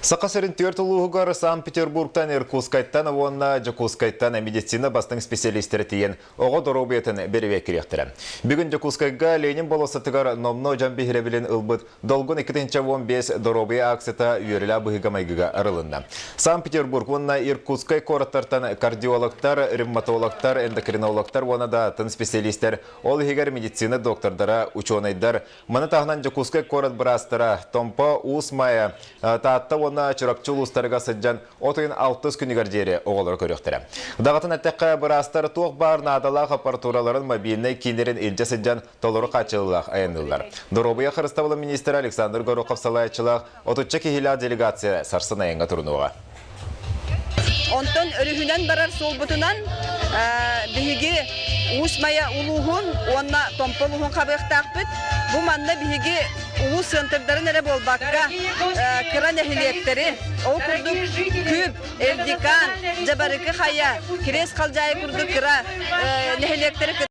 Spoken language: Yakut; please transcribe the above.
Саха сирин түөрт улууһугар Санкт-Петербургтан, Иркутскайтан уонна Дьокуускайтан медицина бастыҥ специалистэрэ тиийэн оҕо доруобуйатын бэрэбиэркэлиэхтэрэ. Бүгүн Дьокуускайга Ленин болуоссатыгар номнуо дьон биһирэбилин ылбыт Долгун 2015 доруобуйа акцията үөрүүлээх быһыыга-майгыга арылынна. Санкт-Петербург уонна Иркутскай куораттартан кардиологтар, ревматологтар, эндокринологтар уонна да атын специалистэр, ол иһигэр медицина доктордара, учуонайдар, Маны таһынан Дьокуускай куорат быраастара Томпо, Уус Майа, Таатта уонна Чурапчы улуустарыгар сылдьан от ыйын алтыс күнүгэр диэри оҕолору көрүөхтэрэ. Даҕатан эттэххэ, быраастар туох баар наадалаах аппаратураларын мобильнай кииннэрин илдьэ сылдьан толору хааччыллыылаах айанныыллар. Доруобуйа харыстабылын министрэ Александр Горохов салайааччылаах отучча киһилээх делегация сарсын айаҥҥа турунуоҕа. Онтон өрүһүнэн барар суолбутунан биһиги Уус Майа улууһун уонна Томпо улууһун хабыахтаахпыт. Бу манна биһиги улуус сыантырдарын эрэ буолбакка, кыра нэһилиэктэри, ол курдук Күп, Элдикан, Дьабарыкы Хайа, Кириэс Халдьаайы курдук кыра нэһилиэктэри.